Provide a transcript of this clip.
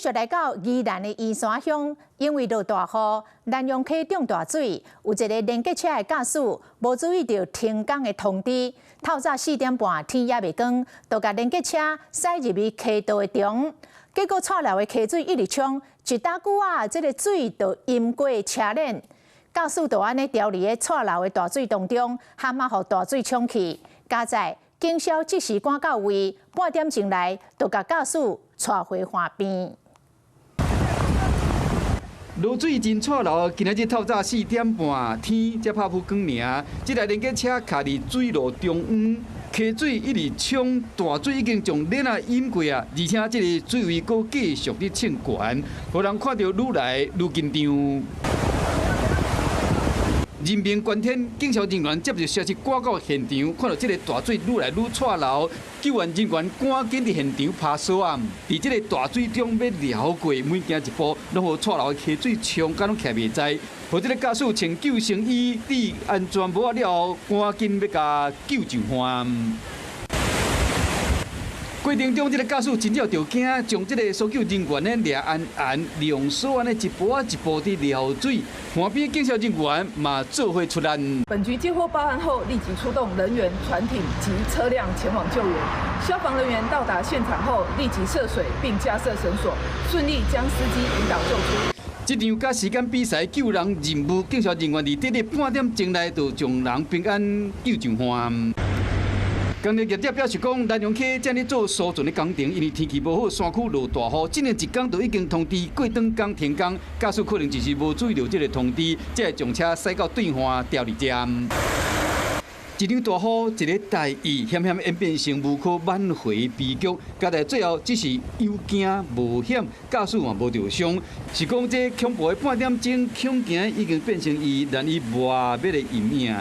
續來到宜蘭的宜山鄉，因為落大雨，蘭陽溪漲大水，有一个連結車的駕駛無注意著停工的通知，透早4點半天猶未光，就共連結車駛入去溪道的中，結果掣流的溪水一直衝，一搭久仔，這个水就淹過車輪，駕駛就按呢牢佇咧掣流的大水當中，含仔予大水沖去，佳哉警消即時趕到位，半點鐘內就共駕駛帶回岸邊。落水真掣流，今仔日透早4點半，天才拍晡光明，這台連結車卡佇水路中央，溪水一直衝，大水已經將鏈仔淹過啊！而且這个水位閣繼續佇衝懸，予人看著愈來愈緊張。人命關天，警消人員接著消息趕到現場，看到這个大水愈來愈掣流，救援人員趕緊佇現場拍索仔，佇這个大水中欲撩過，每行一步，攏予掣流的溪水衝甲攏徛袂在，予這个駕駛穿救生衣、戴安全帽了後，趕緊欲共救上岸。過程中，這个駕駛真正著驚，將這个搜救人員呢掠安安，利用索按呢一步仔一步佇撩水。岸邊警消人員嘛做伙出力。本局接獲報案後，立即出動人員、船艇及車輛前往救援。消防人員到達現場後，立即涉水並架設繩索，順利將司機引導救出。這場佮時間比賽救人任務，警消人員佇短短半點鐘內就將人平安救上岸。工程業者表示講，蘭陽溪正咧做疏浚的工程，因為天氣無好，山區落大雨，這呢一工就已經通知過轉工停工，駕駛可能就是無注意著這个通知，才會將車駛到對岸牢佇遮。一場大雨，一个大意，險險演變成無可挽回悲劇。佳哉最後只是有驚無險，駕駛嘛無著傷。是講這恐怖的半點鐘，恐驚已經變成伊難以磨滅的陰影。